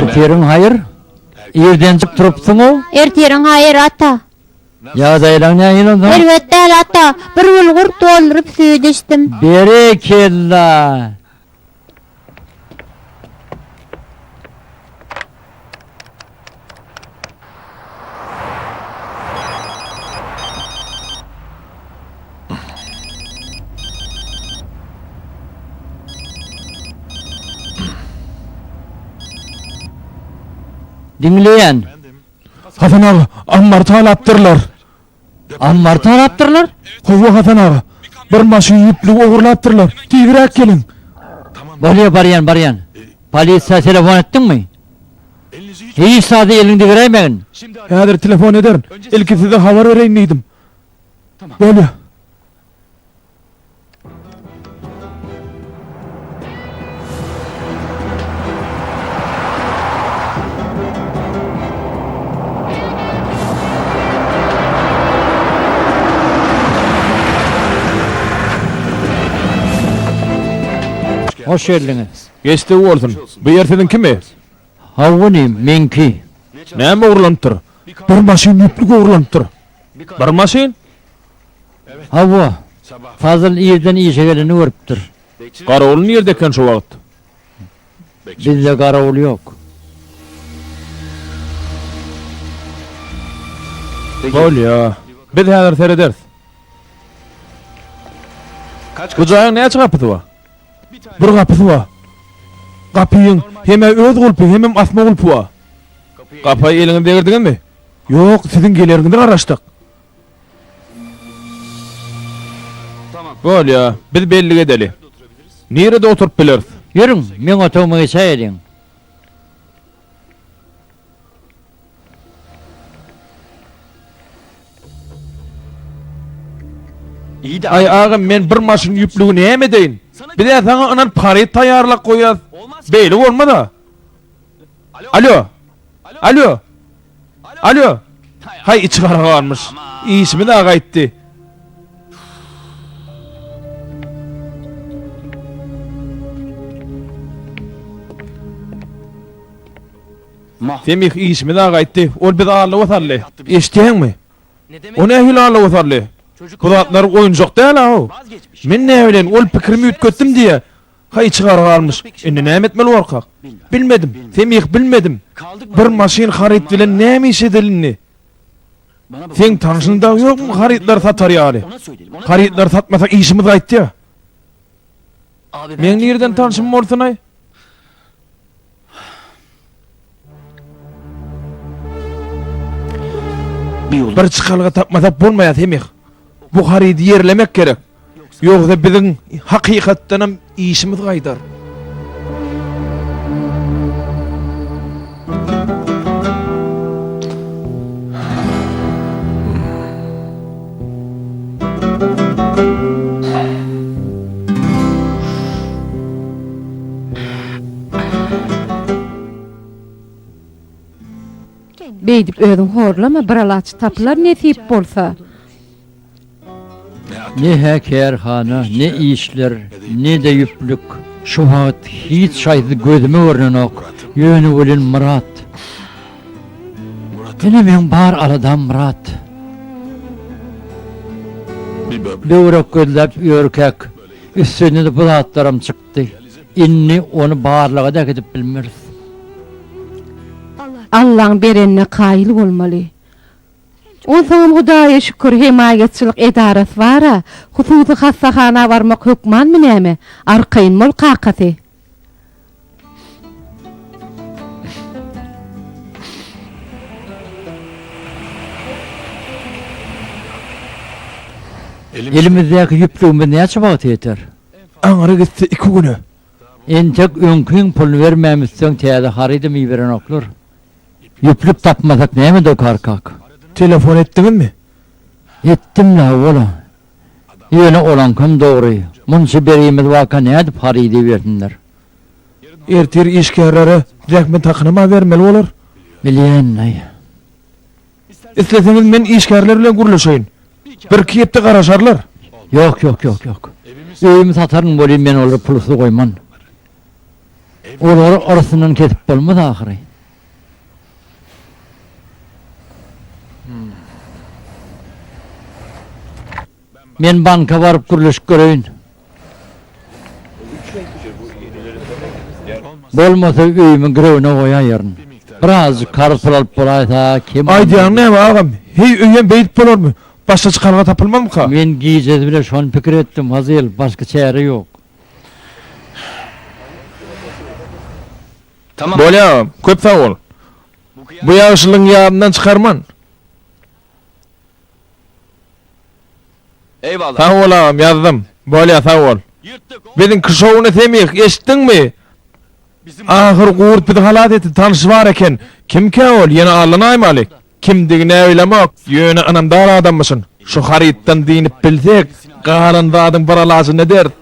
Ertiriň haýyr. Irdenjik turupsyň-ow. Ertiriň haýyr, ata. Ýagdaýlaň nähili onsoň? Erbet däl, ata. Bir bulgur dolduryp süýt içdim. Berekella! Diňleýän. Hasan aga, ammary talapdyrlar. Ammary talapdyrlar? Hawa, Hasan aga. Bir maşyn ýüplügi ogurlapdyrlar. Tizräk geliň. Bolýa, barýan, barýan. Polisiýa telefon etdiňmi? Hiç zady eliňde beräýmegin. Häzir telefon ederin. Ilki size habar bereýin diýdim. Bolýa. Hoş geldiňiz. Geçdigi bolsun. Bu ýer siziňkimi? Hawa inim, meňki. Näme ogurlanypdyr? Bir maşyn ýüplük ogurlanypdyr. Bir maşyn? Hawa, Fazyl irden işe geleni görüpdir. Garawul nirde eken şo wagt? Bizde garawul ýok. Bolýa. Biz häzir serederis. Bu jaýyň näçe gapysy bar? Bir gapysy bar. Gapyň hem-ä öz gulpy, hemem asma gulpy bar. Gapa eliňizi degirdiňizmi? Ýok, siziň geleriňize garaşdyk. Bolýa, biz bellik edeli. Nirede oturyp bileris? Ýörüň, meň otagyma geçäýeliň. Aý agam men bir maşyn ýüplügi näme edeýin? Biz-ä saňa ynanyp haryt taýýarlap goýýas. Beýle bolmaz-a. Alo! Alo! Alo! Haý içi gara galmyş. Işimiz-ä gaýtdy. Semih işimiz-ä gaýtdy. Ol bizi aldawa saldy. Eşidýäňmi? O nähili aldawa saldy? Bu zatlar oýunjak däl-ow. Men näbileýin, ol pikirimi üýtgetdim diýýä. Haý içi gara galmyş. Indi näme etmeli borkak? Bilmedim. Semih bilmedim. Bir maşyn haryt bilen näme iş edeli indi? Seň tanşyň dagy ýokmy harytlary satar ýaly? Harytlary satmasak işimiz gaýtýa. Meň nireden tanşym bolsun-aý? Bir çykalga tapmasak bolmaýar Semih. Bu harydy ýerlemek gerek. Ýogsa biziň hakykatdanam işimiz gaýdar. Beýdip özüň horlama bir alaç tapylar nesip bolsa. Ne-hä kärhana, ne işler, ne-de ýüplük. Şu wagt hiç haýsy gözüme görnenok. Ýöne welin Myrat. Ine meň bar aladam Myrat. Böwrek gözläp ýörkäk, üstüne-de bu zatlaram çykdy. Indi ony barlaga-da äkidip bilmeris. Allaň berenine kaýyl bolmaly. Onsoňam Hudaýa şükür, hemaýatçylyk edarasy bar-a. Hususy hassahana barmak hökmanmy näme? Arkaýyn bol, kakasy. Elimizdäki ýüplügimiz näçe wagta ýeter? Aňry gitse iki güne. Entek öňkiň puluny bermämizsoň täze harydam iberenoklar. Ýüplük tapmasak näme dokarkak? Telefon etdiňizmi? Etdim-le, hawa-la. Ýöne olaňkam dogry. Munça bergimiz barka nädip haryt ibersinler? Ertir işgärlere zähmet hakynam-a bermeli bolar. Bilýän-aý. Isleseňiz men işgärler bilen gürleşeýin. Birki hepde garaşarlar. Ýok, ýok, ýok, ýok. Öýümi sataryn welin men olary pulsuz goýman. Olary arasyndan kesip bolmaz ahyry. Men banka baryp gürleşip göreýin. Bolmasa öýümi girewine goýaýaryn. Birazjyk karz pul alyp bolaýsa kem bolmaz. Aýdýaň näme agam? Heý öýem beýdip bolarmy? Başga çykalga tapylmazmyka? Men gijesi bile şony pikir etdim, Fazyl, başga çäre ýok. Bolýa agam, köp sag bol. Bu ýagşylygyňy ýadymdan çykarman. Sag bol agam, ýazdym. Bolýa, sag bol. Biziňki şowuna Semih, eşitdiňmi? Ahyr Gurt bizi halas etdi, tanşy bar eken. Kimkä ol, ýene allanaýmaly. Kimdigi näbilemok, ýöne ynamdar adammyşyn. Şu harytdan dynyp bilsek, galan zadyň bir alajyny ederis.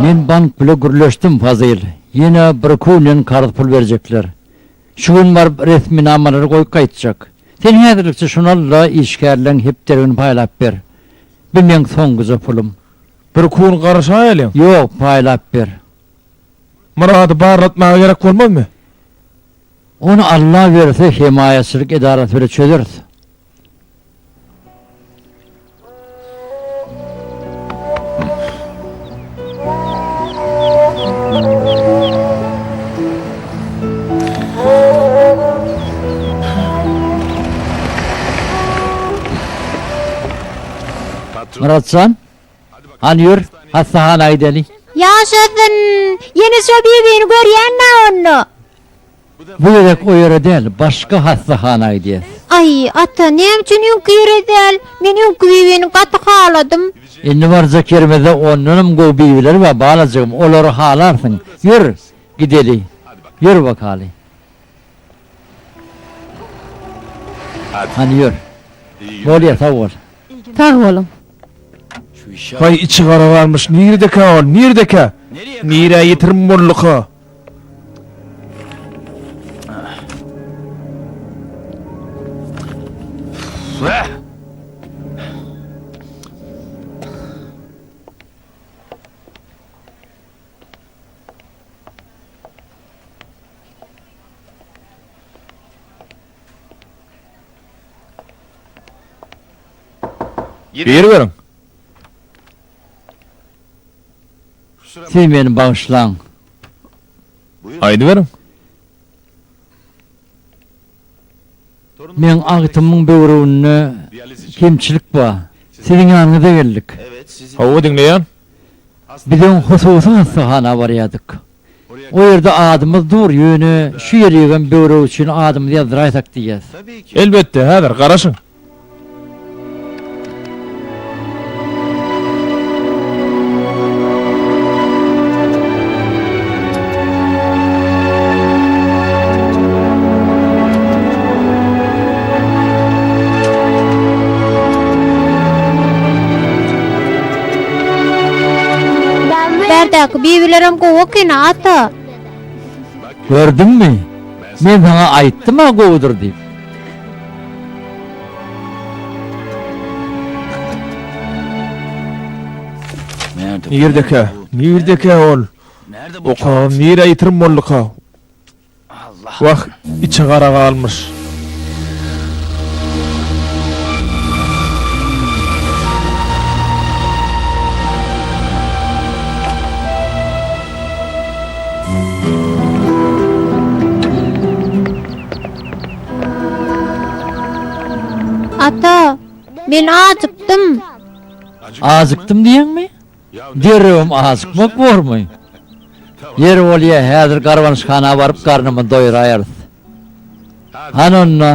Men bank bile gürleşdim, Fazyl. Ýene birki günden karz pul berjekler. Şu gün baryp resminamalary goýup gaýtjak. Sen häzirlikçe şuny al-da, işgärleň hepdeligini paýlap ber. Bu meň soňkuja pulum. Birki gün garaşaýalyň. Ýok, paýlap ber. Myrady barlatmaga gerek bolmazmy? Ony Alla berse hemaýatçylyk edarasy bile çözeris. Myratjan, hany ýör, hassahana gideli. Ýaşasyn! Ýene şo bibini görýän-dä onda. Bu gezek o ýere däl, başga hassahana gidýäs. Aý, ata, näme üçin öňki ýere däl? Men öňki bibini gaty haladym. Indi barjak ýerimizde ondanam gowy bibiler bar, balajygym, olary halarsyň. Ýör, gideli. Ýör bakaly. Hany ýör. Bolýa, sag bol. Sag boluň. Haý, içi gara galmyş, niredekä ol, niredekä? Nirä ýitirim bolduka? Giriberiň. Siz meni bagyşlaň. Aýdyberiň. Meň agtymyň böwreginde kemçilik bar. Siziň ýanyňyza geldik. Hawa, diňleýän. Biz öň hususy hassahana barýardyk. O ýerde adymyz dur, ýöne şu ýerigem böwrek üçin adymyzy ýazdyraýsak diýýäs. Elbetde, häzir, garaşyň. Bärdäki bibilerem gowy eken-a, ata. Gördüňmi? Men saňa aýtdym-a gowudyr diýip. Nirdekä? Nirdekä ol? O kagyz nirä ýitirim bolduka? Wah, içi gara galmyş. Ata, men ajykdym. Ajykdym diýeňmi? Derrewem ajykmak bormy? Ýeri bolýa, häzir garbanyşhana baryp garnymyzy doýraýarys. Hany onda,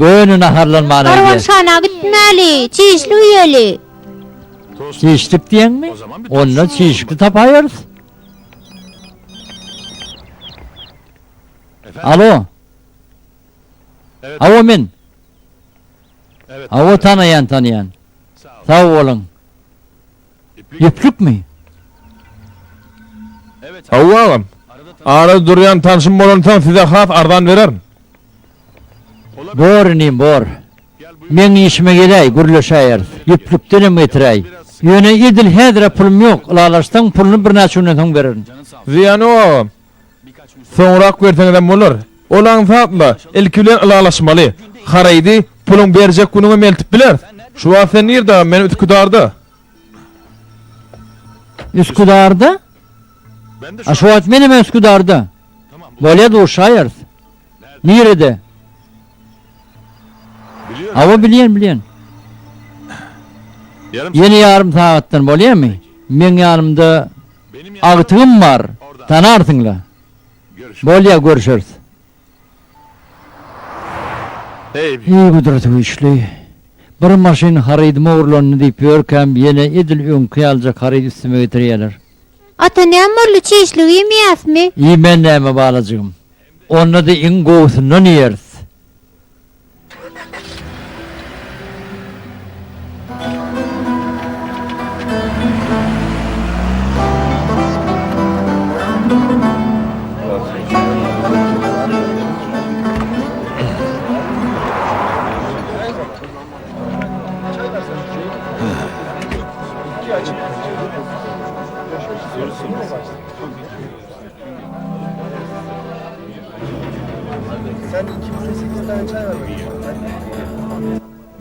göni naharlanmana gidýäs. Garbanyşhana gitmäli, çişlik iýeli. Çişlik diýeňmi? Onda çişlikli tapaýarys. Alo. Hawa men. Hawa tanaýan tanaýan. Sag boluň. Ýüplükmi? Hawa agam. Arada durýan tanşym bolansoň size has arzan bererin. Bor inim bor. Meň işime geläý gürleşäýeris. Ýüplükdenem getiräý. Ýöne edil häzir-ä pulum ýok. Ylalaşsaň puluny birnäçe günden soň bererin. Zyýany ýok agam. Soňrak berseňizem bolar. Ol aňsat-la, ilki bilen ylalaşmaly. Harydy puluň berjek günüňem eltip bileris. Şu wagt sen nirde agam, men Üsküdarda. Üsküdarda? A şu wagt menem Üsküdarda. Bolýa duşaýarys. Nirede? Hawa bilýän bilýän. Ýene ýarym sagatdan bolýamy? Meň ýanymda agtygym bar, tanarsyň-la. Bolýa görüşeris. Eý gudraty güýçli. Bir maşyn harydym ogurlandy diýip ýörkäm ýene edil öňki ýalyjak haryt üstüme getirýäler. Ata näme boldy çişlik iýmeýäsmi? Iýmän näme balajygym. Onda-da iň gowusyndan iýeris.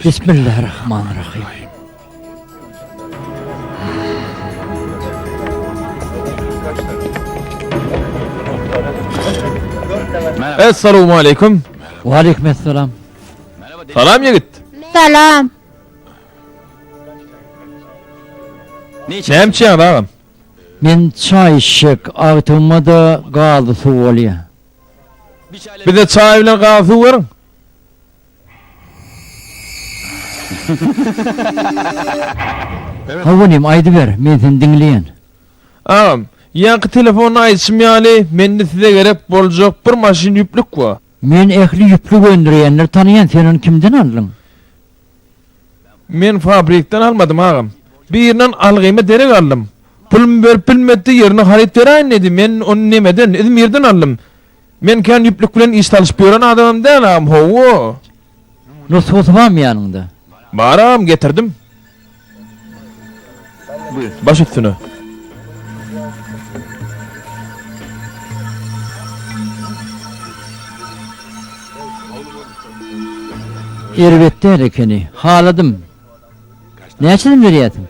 Bismillahirrahmanirrahim. Essalamu aleýkum. Waleýkim essalam. Salam ýigit. Salam. Näme içýäňiz agam? Men çaý içjek, agtygyma-da gazly suw bolýa. Bize çaý bilen gazly suw beriň. Hawa inim, aýdyber, men seni diňleýän. Agam, ýaňky telefonda aýdyşym ýaly, mende size gerek boljak bir maşyn ýüplük bar. Men ähli ýüplük öndürýänleri tanaýan, sen ony kimden aldyň? Men fabrikden almadym agam. Birinden algyma derek aldym. Pulumy berip bilmedi, ýerine haryt beräýin diýdi. Men ony nemeden, Izmirden aldym. Men kän ýüplük bilen iş salyşyp ýören adamam däl agam, hawa. Nusgasy barmy ýanyňda? Bar agam, getirdim. Baş üstüne. Erbet däl ekeni. Haladym. Näçeden berýärsiň?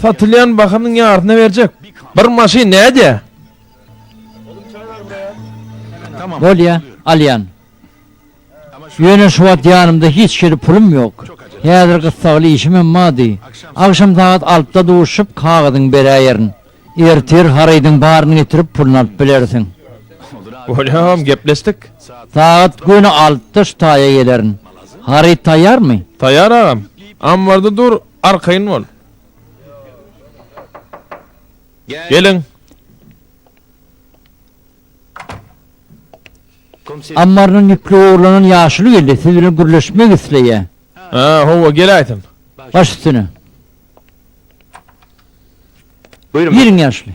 Satylýan bahanyň ýarysyna berjek. Bir maşyn nädýä? Bolýa, alýan. Ýöne şu wagt ýanymda hiç hili pulum ýok. Häzir gyssagly işimem bardy. Agşam sagat altyda duşup, kagyzyňy beräýerin. Ertir harydyň baryny getirip, puluny alyp bilersiň. Bolýam, gepleşdik. Sagat göni altyda şu taýa gelerin. Haryt taýýarmy? Taýýar agam. Ammarda dur, arkaýyn bol. Geliň. Ammaryndan ýüplügi ogurlanan ýaşuly geldi, siz bilen gürleşmek isleýär. Hä, hawa, geläýsin. Baş üstüne. Giriň ýaşuly.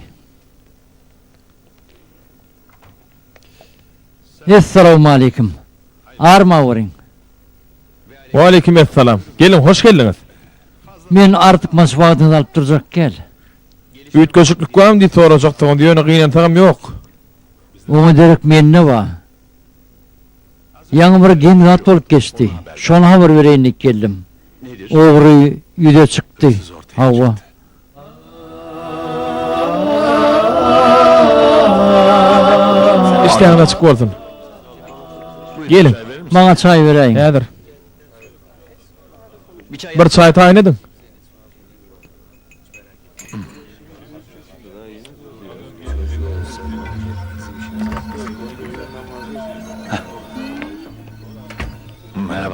Essalawmaleýkim. Armaweriň. Waleýkim essalam. Geliň, hoş geldiňiz. Men artykmaç wagtyňyzy alyp durjak gel. Üýtgeşiklik barmy diýip sorajakdyňyz, ýöne gynansagam ýok. Oňa derek mende bar. Ýaňy bir geň zat bolup geçdi. Şony habar bereýin diýip geldim. Ogry ýüze çykdy. Hawa. Işdäňiz açyk bolsun. Geliň. Maňa çaý beräýiň. Häzir. Bir çaý taýyn ediň.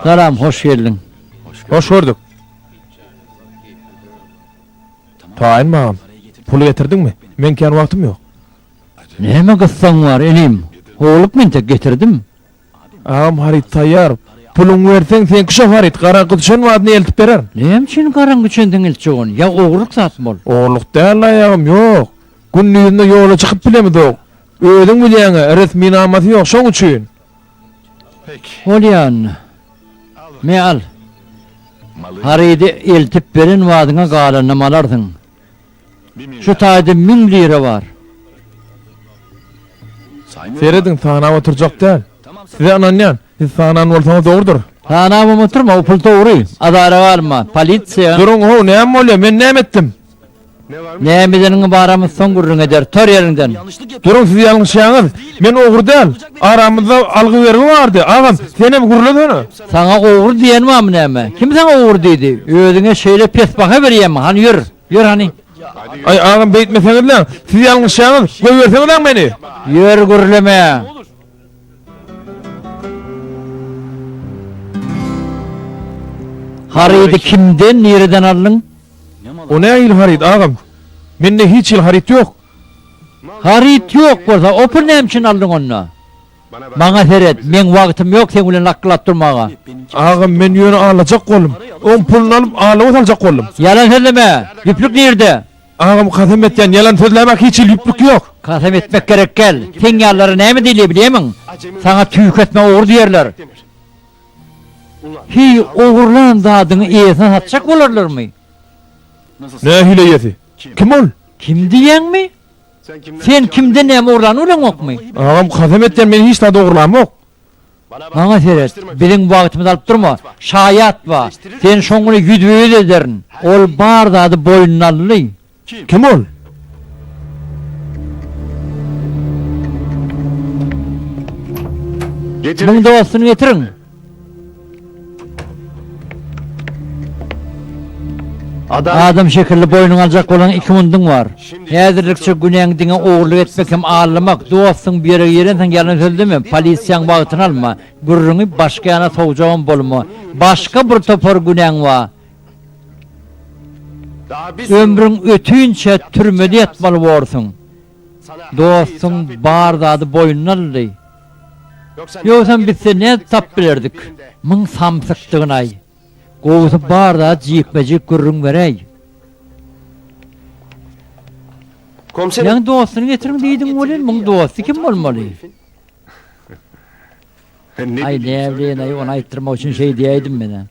Salam, hoş geldiň. Hoş gördük. Taýyn bagam. Puly getirdiňmi? Meň kän wagtym ýok. Näme gyssaň bar, inim? Howlukma entek getirdim. Agam haryt taýýar. Puluňy berseň seňki şo haryt garaňky düşen badyna eltip bererin. Näme üçin garaňky düşensoň eltjek ony? Ýa ogurlyk zatmy ol? Ogurlyk däl-aý agam ýok. Gündizine ýola çykyp bilemizok. Özüň bilýäň-ä resminamasy ýok şoň üçin. Bolýa onda. Me al. Harydy eltip beren badyňa galanynam alarsyň. Şu taýda müň lira bar. Serediň sanap oturjak däl. Size ynanýan. Siz sanan bolsaňyz dogrudyr. Sanabam oturma, o pul dogry. Azara galma. Polisiýa. Duruň how, näme bolýa? Men näme etdim? Näme edeniňi baramyz soň gürrüň ederis. Tor ýeriňden. Duruň, siz ýalňyşýaňyz. Men ogry däl. Aramyzda algy-bergi bardy. Agam, senem gürlesene. Saňa ogry diýen barmy näme? Kim saňa ogry diýdi? Özüňe şeýle pes baha berýämi? Hany ýör. Ýör hany. Aý, agam beýtmeseňizläň. Siz ýalňyşýaňyz. Goýberseňizläň meni. Ýör gürleme. Harydy kimden, nireden aldyň? O nähili haryt, agam? Mende hiç hili haryt ýok. Haryt ýok bolsa, o puly näme üçin aldyň onda? Maňa seret, meň wagtym ýok seň bilen lakgylap durmaga. Agam, men ýöne alajak boldum. Oň puluny alyp, alawa saljak boldum. Ýalan sözleme! Ýüplük nirde? Agam, kasam etýän, ýalan sözlämek hiç hili ýüplük ýok. Kasam etmek gerek däl. Seň ýalylara näme diýilýär bilýärmiň? Saňa tüýketme ogry diýerler. Hiý, ogurlan zadyňy eýesine satjak bolarlarmy? Nähili eýesi? Kim ol? Kim diýýäňmi? Sen kimden näme ogurlanyny bileňokmy? Agam, kasam etýän, men hiç zat ogurlamok. Maňa seret, biziň wagtymyzy alyp durma. Şaýat bar. Seni şoň bilen ýüzbe-ýüz ederin. Ol bar zady boýnuna aldy. Kim ol? Muň dostuny getiriň. Adam şekilli boýnuňa aljak bolan iki munduň bar. Häzirlikçe günäň diňe ogurlyk etmek hem aldamak. Dostuň bu ýere girensoň ýalan sözleme, polisiýaň wagtyny alma, gürrüňi başga ýana sowjagam bolma. Başga bir topar günäň bar. Ömrüň ötünçä türmede ýatmaly borsuň. Dostuň bar zady boýnuna aldy. Ýogsam biz seni nädip tapyp bilerdik? Muň samsykdygynaý. Gowusy bar zady jikme-jik gürrüň beräý. Ýaňy dostuny getiriň diýdiň welin, muň dosty kim bolmaly? Aý, näbileýin-aý, ony aýtdyrmak üçin şeý diýäýdim men-ä.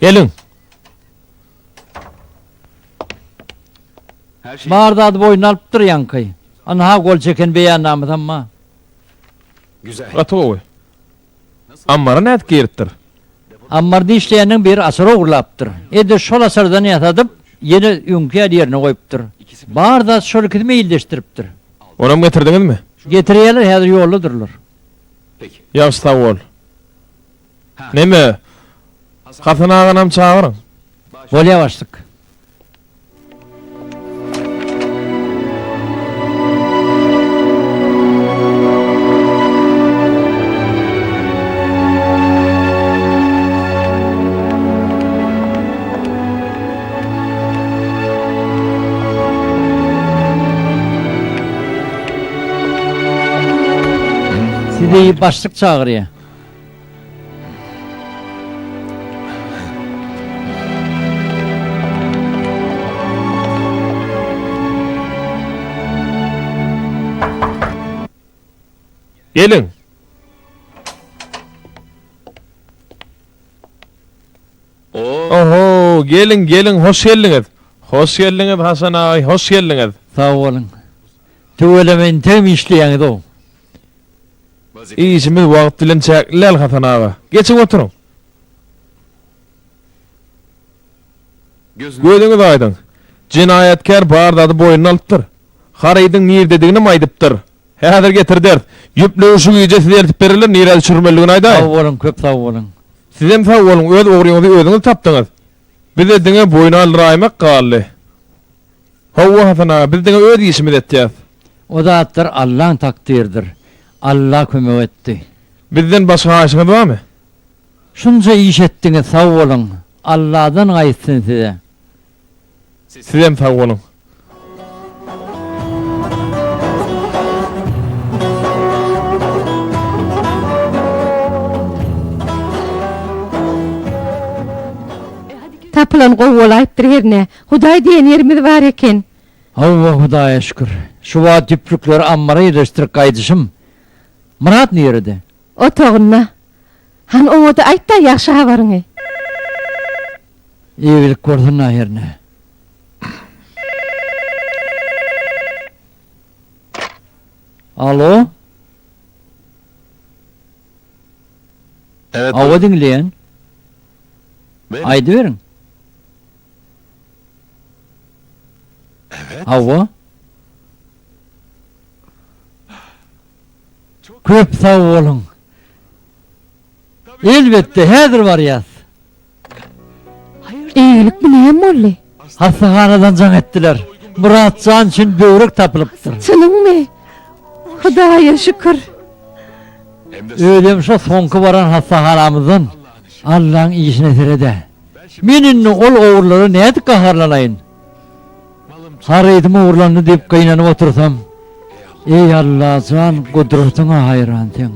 Geliň. Bar zady boýnuna alypdyr ýaňky. Ynha gol çeken beýannamasam bar. Gaty gowy. Ammara nädip giripdir? Ammarda işleýänleň biri açar ogurlapdyr. Edil şol açardan ýasadyp, ýene öňki ýaly ýerine goýupdyr. Bar zat şol ikisi meýilleşdiripdir. Onam getirdiňizmi? Getirýärler, häzir ýoldadyrlar. Ýagşy sag bol. Neme, Hasan aganam çagyryň. Bolýa başlyk. Sizi başlyk çagyrýar. Geliň. Oho, geliň, geliň, hoş geldiňiz. Hoş geldiňiz Hasan aga, hoş geldiňiz. Sag boluň. Tüweleme integem işleýäňiz-ow. Işimiz wagt bilen çäkli däl Hasan aga. Geçiň oturyň. Gözüňiz aýdyň. Jenaýatkär bar zady boýnuna alypdyr. Harydyň nirdediginem aýdypdyr. Häzir getirderis. Ýüplügi şu gije size eltip bererler, nirä düşürmelidigini aýdaýyň. Sag boluň, köp sag boluň. Sizem sag boluň, öz ogryňyzy özüňiz tapdyňyz. Bize diňe boýun aldyraýmak galdy. Hawa, Hasan aga, biz diňe öz işimizi etýäs. O zatlar Allaň takdyrydyr. Alla kömek etdi. Bizden başga haýyşyňyz barmy? Şunça iş etdiňiz, sag boluň. Alladan gaýtsyn size. Sizem sag boluň. Tapylan gowy bolaýypdyr hernä. Hudaý diýen ýerimiz bar eken. Hawa, Hudaýa şükür. Şu wagt ýüplükleri ammara ýerleşdirip gaýdyşym. Myrat nirede? Otagynda. Hany oňa-da aýt-da ýagşy habaryňy. Eýgilik bolsun-da hernä. Alo? Hawa diňleýän. Aýdyberiň. Hawa. Köp sag boluň. Elbetde, häzir barýas. Eýgilikmi, näme boldy? Hassahanadan jaň etdiler. Myrat jan üçin böwrek tapylypdyr. Çynyňmy? Hudaýa şükür. Özem şo soňky baran hassahanamyzdan. Allaň işine sered-ä. Men indi ol ogrulara nädip gaharlanaýyn? Harydym ogurlandy diýip gynanyp otursam, Eý Allajan gudratyňa haýran seň.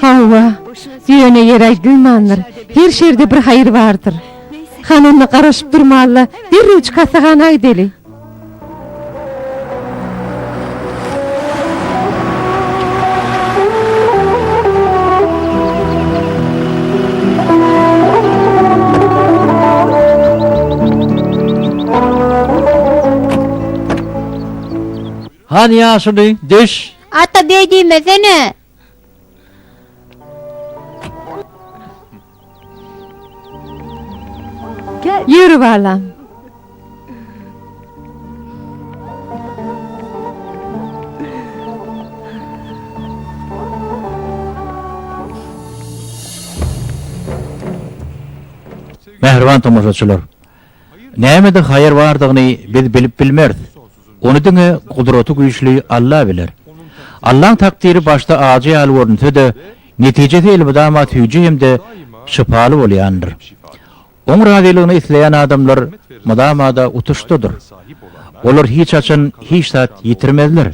Hawa, ýöne ýere aýdylmandyr, her şerde bir haýyr bardyr. Hany onda garaşyp durmaly-da, derrewjik hassahana gideli. Hany ýaşuly, düş! Ata beý diýmesene. Ýör balam. Mähriban tomaşaçylar! Nämede haýyr bardygyny biz bilip bilmeris. Ony diňe gudraty güýçli Alla biler. Allaň takdyry başda ajy ýaly görünse-de, netijesi elmydama süýji hem-de şypaly bolýandyr. Oň razylygyny isleýän adamlar mydama-da utuşdadyr. Olar hiç haçan hiç zat ýitirmezler.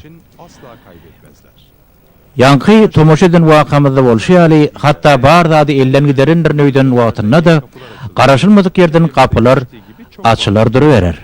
Ýaňky tomaşa eden wakamyzda bolşy ýaly, hatda bar zady elden giderendirin öýden wagtynda-da, garaşylmadyk ýerden gapylar açylar duruberer.